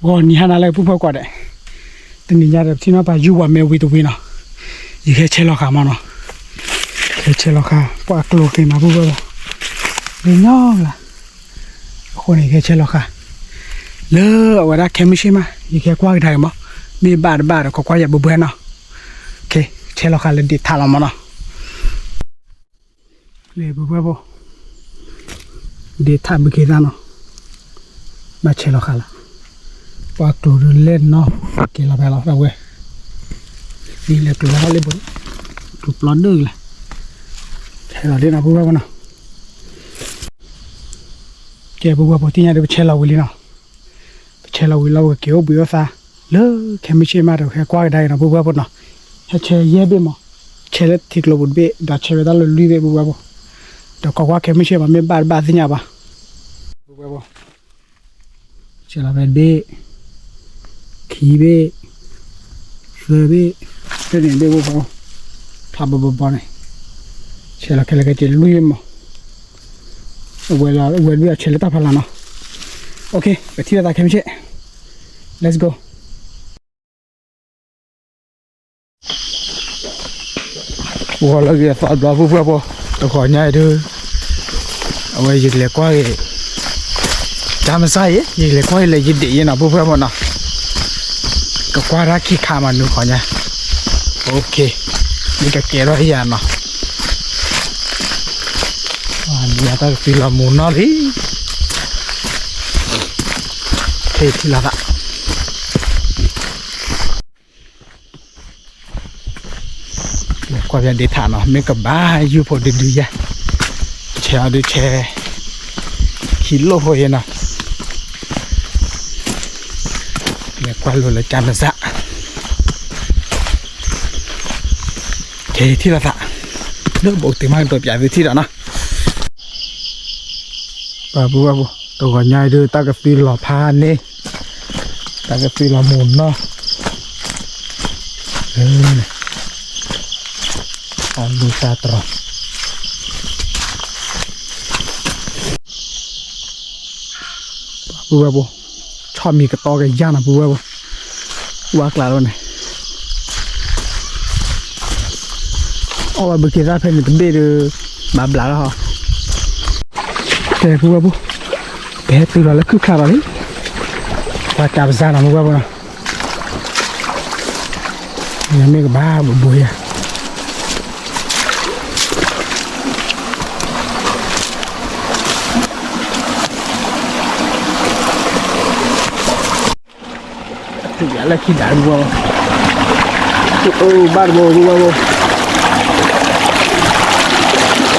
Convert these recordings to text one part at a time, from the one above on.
ဂီၤနံၤဟါနၤလၢပုၢ်ဖၢကွၢ်ဒဲး, တနံၤညါဒီးပထံၣ်နီၣ်ပာ်ယူၢ်ဝၤမ့ၢ်ဝံၤတဝံၤနီၤ, ယကဟဲဆဲးလီၤဃာ်မးနီၤ, ဟဲဆဲးလီၤဃာ် ပှၤကျိၤက့ၤမးပုၢ်ဖၢဘိ, လၢညီလၢ်, အဃိန့ၣ် ယကဟဲဆဲးလီၤဃာ်, လၢအဝဲဒၣ်ခဲမုၢ်ဆ့ၣ်မး ယကဟဲကွၢ်ကဒါက့ၤမး, မ့ၢ်ဘၣ်တဘၣ်ဒီး ကကွၢ်ယၤဘှဲဘှဲနီၤ, ဆဲးလီၤဃာ်လၢဒ့ထးလီၤမးနီၤ. လၢပုၢ်ဖၢဘိ, ဒ့ထးဘုခ့သၣ်နီၤ, ဘၣ်ဆဲးလီၤဃာ်လီၤ, ပှၤကျိၤဒုးလဲၣ်နီၤ, က့ၤလီၤဖဲလီၤဒၣ်ဝဲ, ဒ်လဲၣ်ကျိၤလၢဟီၣ်လ့ၣ်ဘိ, ကျိၤပျီဒၢၣ်လၢ်, ဆဲးလီၤဒ့နီၤပုၢ်ဖၢဘိနီၤ, ကဲပုၢ်ဖၢဘိ သ့ၣ်ညါဒီး ပဆဲးလီၤဝံၤလံနီၤ, ပဆဲးလီၤဝံၤလီၤ ပကက့ၤအိၣ်ဘှံးအိၣ်သါ, လၢခဲမုၢ်ဆ့ၣ်မးဒီး ဟဲကွၢ်ကဒါက့ၤနီၤပုၢ်ဖၢဘိနီၤ, ဟဲဆဲးယဲၢ်ဘ့ၣ်မး, ဆဲးလၢထံကျိပူၤတဘ့ၣ် ဒီးဆဲးဝဲဒၣ်လၢလွံၢ်ဘ့ၣ်ပုၢ်ဖၢဘိ, ဒီးကွၢ်ကွၢ်ခဲမုၢ်ဆ့ၣ်မး မ့ၢ်ဘၣ်တဘၣ်သ့ၣ်ညါဘၣ်, ပုၢ်ဖၢဘိ, ဆဲးလီၤဖဲတဘ့ၣ်, ခံဘ့ၣ်, သၢဘ့ၣ်, သၢန့ၣ်ဘ့ၣ်ပုၢ်ဖၢဘိ, ဖျါဘီဘီဘီန့ၣ်, ဆဲးလီၤခဲလၢာ်ခဲဆ့လွံၢ်ဘ့ၣ်မး, အဝဲလီၤ အဝဲတဘ့ၣ်အဆဲးလၢတၢ်ဖးလၢ်နီၤ, ပထံၣ်လိာ်သးခဲမုၢ်ဆ့ၣ်, let's go. ဂီၤလၢအဂ့ၤအသီတဘျီပုၢ်ဖၢဘိ, တဂီၤညါအံၤဒုး, အဝဲယကလဲၤကွၢ်က့ၤ, တၢ်မစၢ်အံၤ ယကလဲၤကွၢ်က့ၤလၢယဒ့ၣ်အံၤနီၤ ပုၢ်ဖၢဘိနီၤ, ကကွၢ်တၢ်ခံခါမးနုၤဂီၤညါ, မ့ၢ်ကကဲထီၣ်ယၤနီၤ, နံၤအတၢ်ကသံလီၤမူၤနီၢ်လံ, ထံၣ်လီၤသး ကွၢ်ဖဲဒ့ထးနီၤ မ့ၢ်ကဘၣ်ယုၢ်ဖိဒုဒုယဲၢ်, ဆဲးအီၤဒုးဆဲး, ခံလိၣ်ဖိယဲၢ်နီၤ, လဲၤကွၢ်လိာ်လၢကၢ်မစၢ်, ကဲထံၣ်လိာ်သး, လၢဘိးကတ့ၤမးကတိၤပၠးသုထံၣ်ဒီးနီၤ ပှၤပုၢ်ဝဲၢ်ဖိ, တဂီၤညါအံၤဒုး တၢ်ကသံလီၤဖးန့ၣ်, တၢ်ကသံလီၤမူၤနီၢ်, အလူၤသးတြီၤ, ပှၤပုၢ်ဝဲၢ်ဖိ, ဆီၣ်မံၤကတီကယၢ်နီၤ ပုၢ်ဝဲၢ်ဖိ, ဝါကျးလီၤန့ၣ် အီၣ်ဝဲဘုခ့သၣ်ဖဲန့ၣ်တဘ့ၣ်ဒီး ဘၣ်ဘျးလီၤဟီ, ကဲပုၢ်ဝဲၢ်ဖိ, ပဟဲတုၤလီၤလၢခုၣ်ချါလီၤလံ, ပှၤကးပစၢ်နီၤ ပုၢ်ဝဲၢ်ဖိနီၤ, မ့ၢ်ကဘၣ်ဘိးဘိးယၤ လၢခံဒၣ်တဘိ, အိၣ်ဘၣ်တဘိ ပုၢ်ဝဲၢ်ဖိ, ဘၣ်တဘိ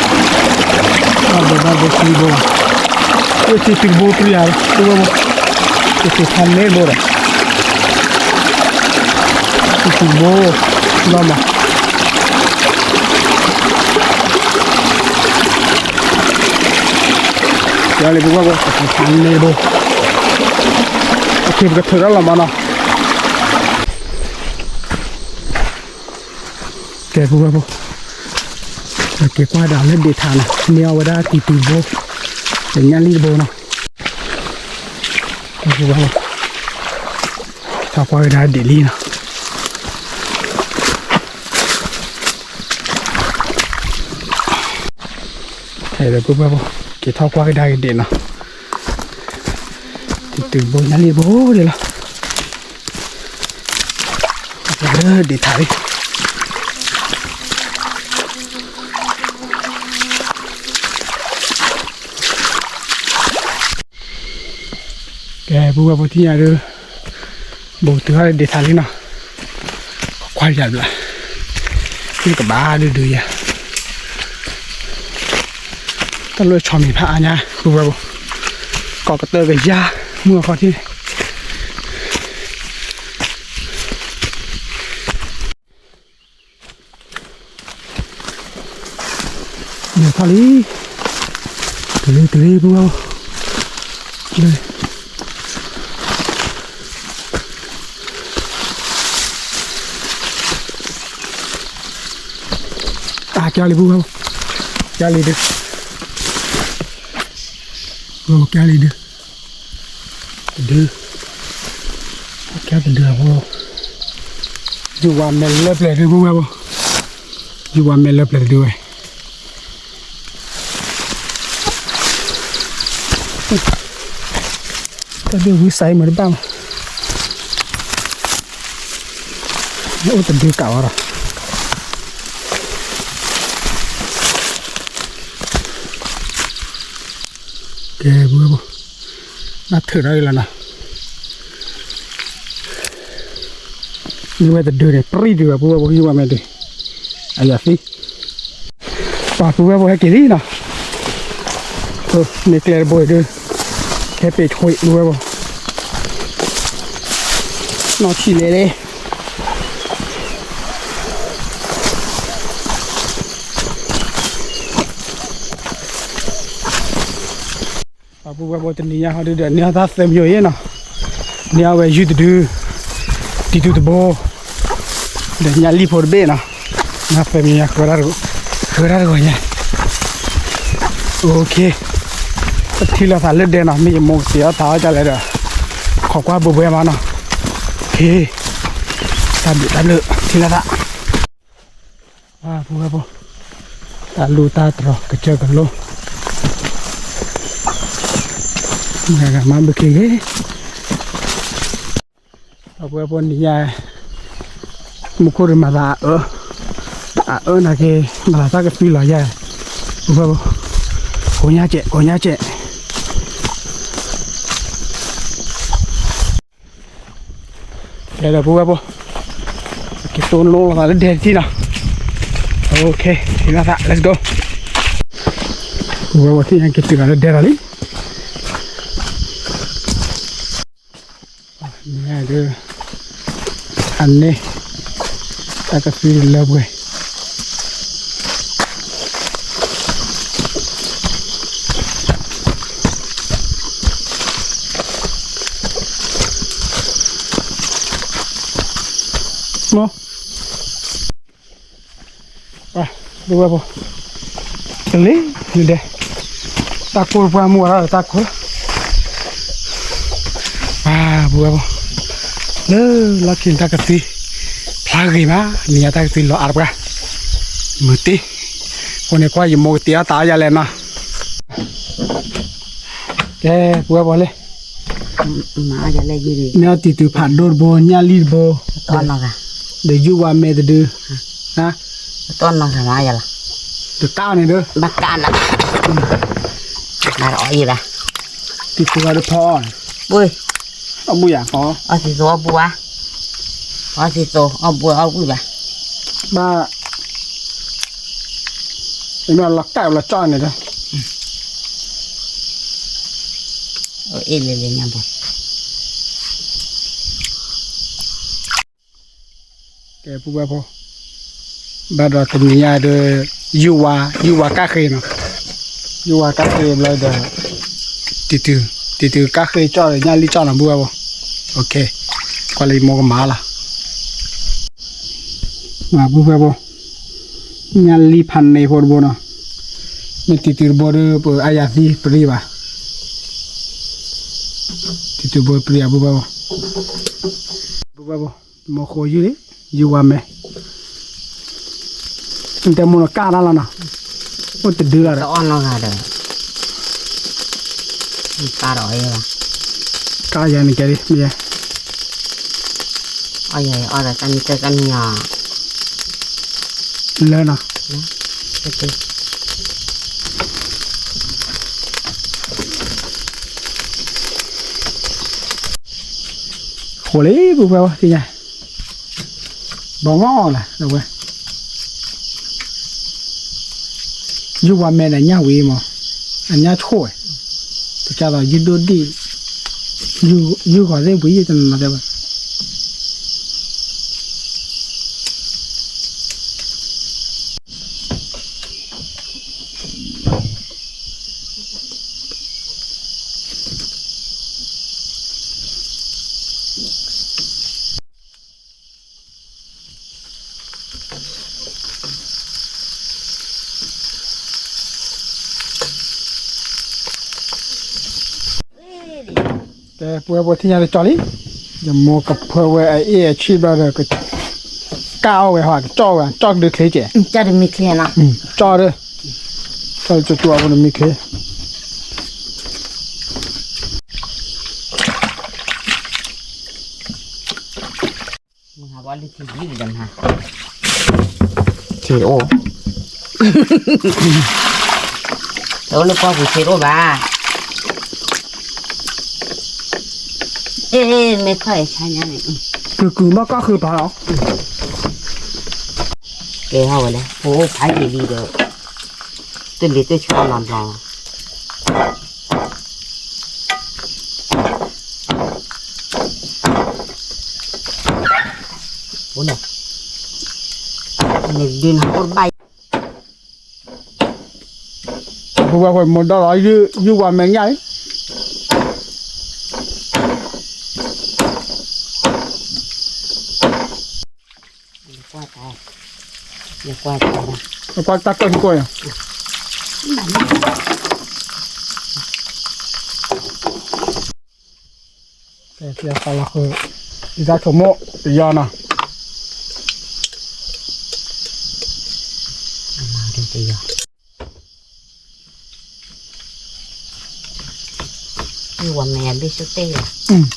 ဘၣ်တဘိ ခံဘိ, အိၣ်ဆံတဘိ တြံၤယၤ ပုၢ်ဝဲၢ်ဖိ, အိၣ်ဆံဖးန့ၢ်ဘိဒီး, ဆံတဘိ, လီၤမး ကလံၤ ပုၢ်ဝဲၢ်ဖိ, ဆံဖးန့ၢ်ဘိ, ပကထုးထီၣ်လီၤမးနီၤ, ကဲပုၢ်ဝဲၢ်ဖိ, က့ၤကွၢ်ဒၣ်လၢဒ့ထးနီၤ န့ၢ်အီၤဝဲဒၣ်တံၤတုၤဘိ, တညၣ်လံၣ်တဘိနီၤ, ကဲပုၢ်ဝဲၢ်ဖိ, ထီၣ်ကွၢ်ကဒါဒ့ၣ်လံနီၤ ထဲဒီးပုၢ်ဝဲၢ်ဖိ, က့ၤထီၣ်ကွၢ်ကဒါက့ၤဒ့ၣ်နီၤ, တံၤတုၤဘိညၣ်လံၣ်ဘိဒၣ်လီၤ, လၢဒ့ထးလံ ကဲ ပုၢ်ဝဲၢ်ဖိ ထံၣ်ညါဒီး ဘူးတုၤဟီၣ်လၢဒ့ထးလံနီၤ, ကွၢ်ယၤဘျး, မ့ၢ်ကဘၣ်ဒုဒုယၤ, တၢ်လၢဆီမံၤဖးအါညါ ပုၢ်ဝဲၢ်ဖိ, ကီးကတၢၢ်ကယၤ မုၢ်အခီၣ်ထံးန့ၣ် လဲၤထီၣ်လံ, တုၤလံ တုၤလံ ပုၢ်ဝဲၢ်, အကၢလံ ပုၢ်ဝဲၢ်, ကၢလံဒု, ကၢလံဒု, ဒု တဒုဖိ, ယုၢ်ဝါမဲလၢပျဲၢ်ဒုဖိဝဲဖိ, ယုၢ်ဝါမဲလၢပျဲၢ်တဒုဝဲ, တၢ်ဒုးဝံစးအံၤမ့ၢ်တဘၣ်မး, အိၣ်တဒုကးဝဲဒီး ကဲ ပုၢ်ဝဲၢ်ဖိ, ဘၣ်ထုးထီၣ်အံၤလီၤနီၤ, ယုၢ်ဝဲတဒုန့ၣ် ပြံၣ်ဒုးဘၣ် ပုၢ်ဝဲၢ်ဖိ ယုၢ်ဝဲမဲဒုး, အယၤသံ, ပှၤပုၢ်ဝဲၢ်ဖိဟဲက့ၤလံနီၤ, မ့ၢ်ကျဲတဘိအံၤဒုး, ခဲပ့ၤဆွံးပုၢ်ဝဲၢ်ဖိ, နီၢ်ဆံးလဲၤလံ ပှၤပုၢ်ဝဲၢ်ဖိ တနံၤညါဟီဒုဒီး န့ၢ်အီၣ်တၢ်သၢမံၤယဲနီၤ, န့ၢ်အီၣ်ဝဲယုၢ်တဒု, တံၤတူာ်တဘိ, ဒီးညၣ်လံၣ်ဖိတဘ့ၣ်နီၤ, န့ၢ်သၢမံၤညါ ဃၢတၢ်တဂီၤညါ, အိၣ်ခ့, ပထံၣ်လိာ်သးလၢဒဲနီၤ, မ့ၢ်ယမိၢ်ကတဲအီၣ်တၢ်အီၣ်ဒ်လဲၣ်ဒီး, ခိးကွၢ်ဘှဲဘှဲမးနီၤ, ခ့, တၢ်ဘျုးတၢ်ဘျုး ထံၣ်လိာ်သး ပှၤပုၢ်ဝဲၢ်ဖိ, တၢ်လူၢ်တၢ်တြီၤကစၢၢ်ကလိ, မၤဘုခ့ဂ့ၤ, ပှၤပုၢ်ဝဲၢ်ဖိနံၤညါ, မူခိၣ်ဒီးမၤသးအအၢ, အအၢနာ်က့ၤ, မၤသးတၢ်ကသွံလီၤယၤ, ပုၢ်ဝဲၢ်ဖိ, ကိးညါကဲး ကိးညါကဲး ကဲဒီးပုၢ်ဝဲၢ်ဖိ, က့ၤတိၢ်နီၣ်လိာ်သးလၢဒဲတထံၣ်နီၤ, အိၣ်ခ့ ထံၣ်လိာ်သး let's go, ပုၢ်ဝဲၢ်ဖိ သ့ၣ်ညါက့ၤတုၤလီၤလၢဒဲလီၤလံ, န့ၣ်ဒုး, အန့ၣ်, တၢ်ကသွံလၢပှဲၤ မ့ၢ်, ပုၢ်ဝဲၢ်ဖိ, တလ့ၤ, နဒဲ, တၢ်ကိၢ်တပှၢ်မူဝဲဒၣ်ဒီးတၢ်ကိၢ်လီၤ, ပုၢ်ဝဲၢ်ဖိ, လၢလီၢ်ခံန့ၣ်တၢ်ကသွံ, ဖျါဂ့ၤမး နံၤညါတၢ်ကသွံလီၤအါတပှၢ်, မုာ်တ့ၢ်, အဃိန့ၣ်ကွၢ်ယမိၢ်ကတဲအီၣ်တၢ်အီၣ်ယၤလဲၣ်နီၤ ကဲ ပုၢ်ဝဲၢ်ဖိလံ, မ့ၢ်အီၣ်တံၤတုၤဖးဒိၣ်တဘိ ညၣ်လံၣ်တဘိ, ဒီးယုၢ်ဝါမဲတဒု, တကးန့ၣ်ဒီး, တံၤတုၤဂၤဒီးဖီအီၣ်, အီၣ်ဘှံးယၤ, အီၣ်သံသိးအီၣ်ဘှံးဘၣ်, အီၣ်သံသိးအီၣ်ဘှံးအီၣ်ဘှံးဘၣ်, ဘၣ်, လီၤကၣ်လီၤကၠီန့ၣ်ဒီး အ့ၣ်လံလံညါဘိ, ကဲ ပုၢ်ဝဲၢ်ဖိ, ဘၣ်ဒီးတနံၤညါဒီး, ယုၢ်ဝါ, ယုၢ်ဝါကၣ်ဃ့နီၤ, ယုၢ်ဝါကၣ်ဃ့ဘျီဒီး, တံၤတုၤ, တံၤတုၤကၣ်ဃ့ကၠီဒီးညၣ်လံၣ်ကၠီနီၤ ပုၢ်ဝဲၢ်ဖိ, ကွၢ်လၢယမိၢ်ကမၤလီၤ မၤ ပုၢ်ဝဲၢ်ဖိ, ညၣ်လံၣ်ဖးန့ၢ်ဖိတဘိနီၤ, မ့ၢ်တံၤတုၤတဘိဒီး ပအါယၤသံပရံဘၣ်, တံၤတုၤဘိပရံဧါ ပုၢ်ဝဲၢ်ဖိ, ပုၢ်ဝဲၢ်ဖိ, မ့ၢ်ဃိယုၢ်လံ, ယုၢ်ဝါမဲ, နတဲမိၢ်နီၤကၣ်တၢ်လီၤနီၤ, အိၣ်တဒုလီၤဒီး တအီၣ်နီတဂၤဒီး, ကၣ်ဒီးအီၣ်ယၤ, ကၣ်ယၤန့ၣ်ကဲလံ မ့ၢ်ယဲ အီၣ်ယၤအီၣ်ဒီးတၢ်မံတၢ်တၢ်မံယၤ, လၢနီၤ, ဃိလံ ပုၢ်ဝဲၢ်ဖိ သ့ၣ်ညါ, ဘီမီၢ်လၢဝဲ ယုၢ်ဝါမဲန့ၣ် အညၣ်ဝံၤမး, အညၣ်ဆိၣ်ဝဲ, ပကၢ်သိးယုၢ်ဒိၣ်ဒံၣ်, ယုၢ်ဂီၤသ့ၣ်ဝံၤယတနီၤတဲဝဲ. ကဲ ပုၢ်ဝဲၢ်ဖိ ထံၣ်ညါတကၠီလံ, ယမိၢ်ကဖၢဝဲအအ့ၣ်အဆံၣ်ဘျီဒီး က ကၢ်အီၣ်ဝဲဟီ ကကၠီၣ်ဝဲ ကၠီၣ်ကဒုချ့ကဲး, ကၠီၣ်တမံချ့နီၤ, ကၠီၣ်ဒီး ကၠီၣ်ကၠီၣ်အဖိတမံချ့, ထံအိၣ်, တအိၣ်လၢပှၢ်ပူၤထံအိၣ်ဘၣ်, မ့ၢ်ခီၣ်အဆါညါန့ၣ်, ကုၤကုၤဘၣ်ကီၢ်ဃုဖးလီၤ, ကဲဟီၣ်ဝဲလဲၣ် ဖိအိၣ်ဖးယံာ်လံဒီး, တလံၤတဆၢလီၤဘျီ ပဝဲပှၤမိၢ်ဒီးလီၤ ယုၢ်ဝါမဲာ်ညါအံၤ, ကွၢ်တၢ်ကၢၢ်ဟံၣ်ကွၢ်ယၤ, ကဲ သးလီၤဃုာ် ယတၢ်ဆိကမိၣ်တယီနီၤ, တယီ ယဝၤမဲာ်အဘ့ၣ်ဆိတ့ၢ်လီၤ.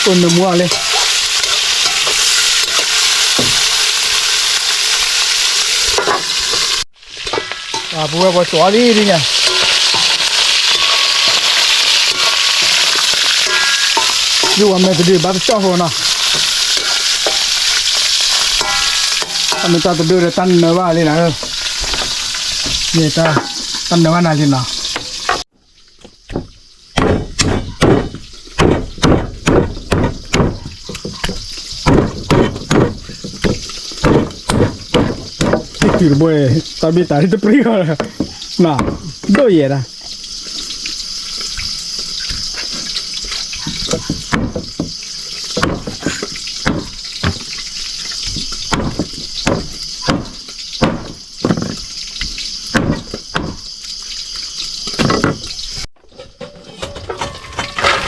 အိၣ်နမူအီၤလံ, ပဝဲပှၤစိာ်အီၤလံဒ်ညါ, ယဝၤမဲာ်တဒုဘၣ်တကၠီၣ်ဖိနီၤ, အမ့ၢ်တၢ်တဒုဒီးတၢ်နၢၤဘၣ်လံနီၤ, မ့ၢ်တၢ်နၢၤဘၣ်နၤလံနီၤ. တံၤတုၤတဘိ တၢ်ဘံၣ်တၢ်လံတပြံဃီ, ဒိၣ်ယဲဒၣ်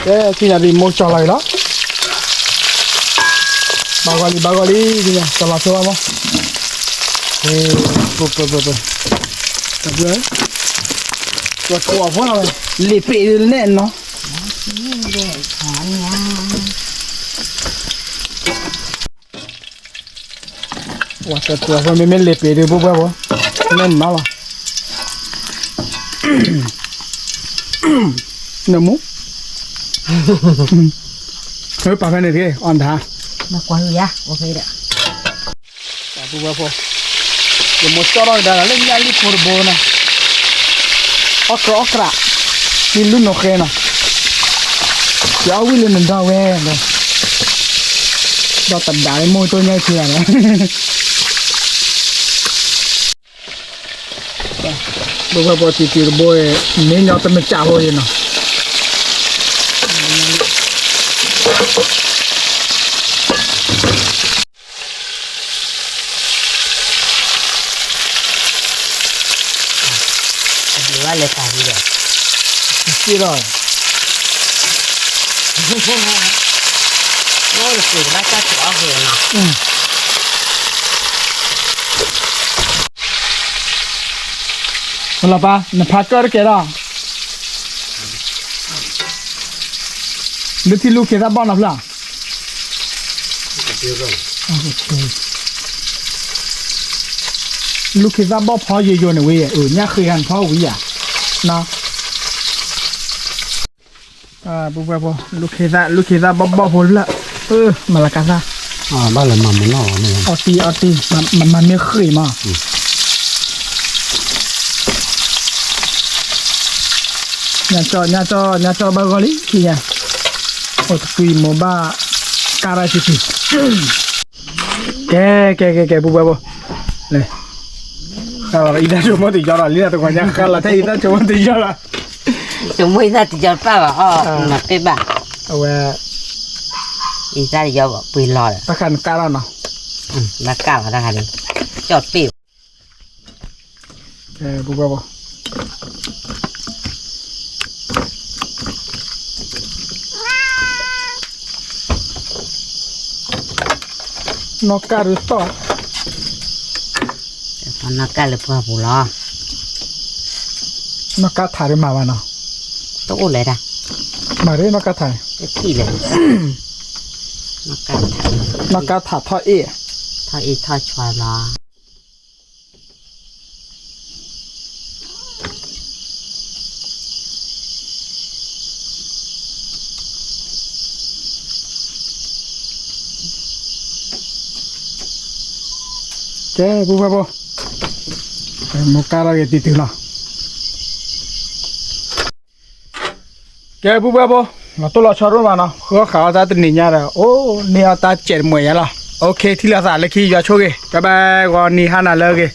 ကဲ ထံၣ်ညါဒ်မိၢ်ကၠီလီၤအံၤလီၤ, ဘၣ်ဂီၤလံ ဘၣ်ဂီၤလံ ကၠီလီၤဆိဘၣ်မး, ပၢပၢပၢပၢ, တၢ်ဘျၢ, ကၠီဆိအီၤဖိလီၤဝဲ, လံာ်ပ့ၤဒ်လဲၣ်နီၤ. ဝဲတၢ်တိၤဖိမ့မ့ၢ်လံာ်ပ့ၤဒ်ဘိဘှဲဖိ, နဲၣ်နီၤလီၤ, နမူ, ပာ်ဖဲန့ၣ်တက့ၢ် အီၣ်ဒၣ်, နကွၢ်ယၤ အိၣ်ဖဲဒီး ပှၤပုၢ်ဝဲၢ်ဖိ, ယမိၢ်ကၠီထီၣ်ကဒါလၢညၣ်လံၣ်ဖိတဘိနီၤ, အီၣ်ကြၢးအီၣ်ကြၢး, မ့ၢ်လူၤနီၢ်ဃဲနီၤ, ယအီၣ်ဝံၤလၢနဒီဝဲလီၤ, ဒီးတဒါလၢမိၢ်တိၢ်ညၣ်ဆံးဂၤဒီး ပုၢ်ဝဲၢ်ဖိ တံၤတံၤတဘိအံၤ မ့ၢ်ညီတမ့ၢ်ကၢ်ဖိအံၤနီၤ. အဘျုးဘၣ်လၢတၢ်ဒ်ဒီး စံးဒီး အိၣ်တစံးတဘၣ်တၢ်ဆိးအီၣ်ဂ့ၤနီၤ. လီၤပၢ် နဖးကၢၣ်တကဲဒီး အ လၢထံလူၢ်ခ့သၣ်ဘီၣ်နီၤဖျၢၣ်, လူၢ်ခ့သၣ်ဘီၣ်ဖီယိာ်ယိာ်န့ၣ်ဝံၤ, ညၣ်ဃ့ဂၤန့ၣ်ဖီဝံၤယၤ, ပူၤပှဲၤဖိ, လူၢ်ခ့သၣ်, လူၢ်ခ့သၣ်ဘီၣ်ဘီၣ်ဖိလၢ, မၤလၤကၢ်သၣ်, ဘၣ်လၢမၤမ့ၢ်နီၢ်, အီတံအီတံ, မၤမ့ၢ်ဃ့မး, ညၣ်ကၠီၣ်ညၣ်ကၠီၣ်ညၣ်ကၠီၣ်ဘၣ်ဂီၢ်လံခံညါ, အိၣ်တကွံမိၢ်ဘၣ်, ကၢ်ရၢ်တံၢ်တံၢ်, ကဲကဲကဲကဲ ပူၤပှဲၤဖိ, ဃၣ်လီၤအံၤတၢ်ဆိကမိၣ်တယီဒီး လံတၢ်တကွၢ်ညါဃၣ်လီၤထဲအံၤတၢ်ဆိကမိၣ်တယီလီၤ, ဆိကမိၣ်အံၤတၢ်တယီတပၣ်ဘၣ်အီၤ, နပ့ၢ်ဘၣ်, အဝဲ, အံၤတၢ်တယီဘၣ်ပှ့ၤလီၤဒီး, တၢ်ခါနကၢ်လီၤနီၤ, ဘၣ်ကၢ်လီၤတၢ်ခါန့ၣ်, ကၠီၣ်တပ့ၢ်ဘၣ် ပူၤပှဲၤဖိ, နီၢ်ကၢ်ဒုးသီၣ်, နီၢ်ကၢ်လၢပှၢ်ပူၤလီၤ, နီၢ်ကၢ်ထးဒုးမၤဘၣ်နီၤ, တအိၣ်လဲၤတၢ်, မၤဒ်နီၢ်ကၢ်ထး, တထံၣ်လဲၤ, နီၢ်ကၢ်ထး, နီၢ်ကၢ်ထးထီၣ်အ့ၣ်, ထီၣ်အ့ၣ်ထီၣ်ဆွါလီၤ. ကဲ ပူၤပှဲၤဖိ, မိၢ်ကၢ်ထီၣ်က့ၤတံၤတံၤလီၤ. ကဲ ပူၤပှဲၤဖိ, လီၤတိၢ်လီၤဆီဒိၣ်မးနီၤ, ဃုအီၣ်ဃးအီၣ်တၢ်တနံၤညါဒီး အိၣ်န့ၢ်အီၣ်တၢ်စဲးတမှဲၤယါလီၤ. အိၣ်ခ့ ထံၣ်လိာ်သးလၢခံ ယွၤဆိၣ်ဂ့ၤ, ဘၣ်ဘၣ် ဂီၤနံၤဟါနၤလၢအဂ့ၤ.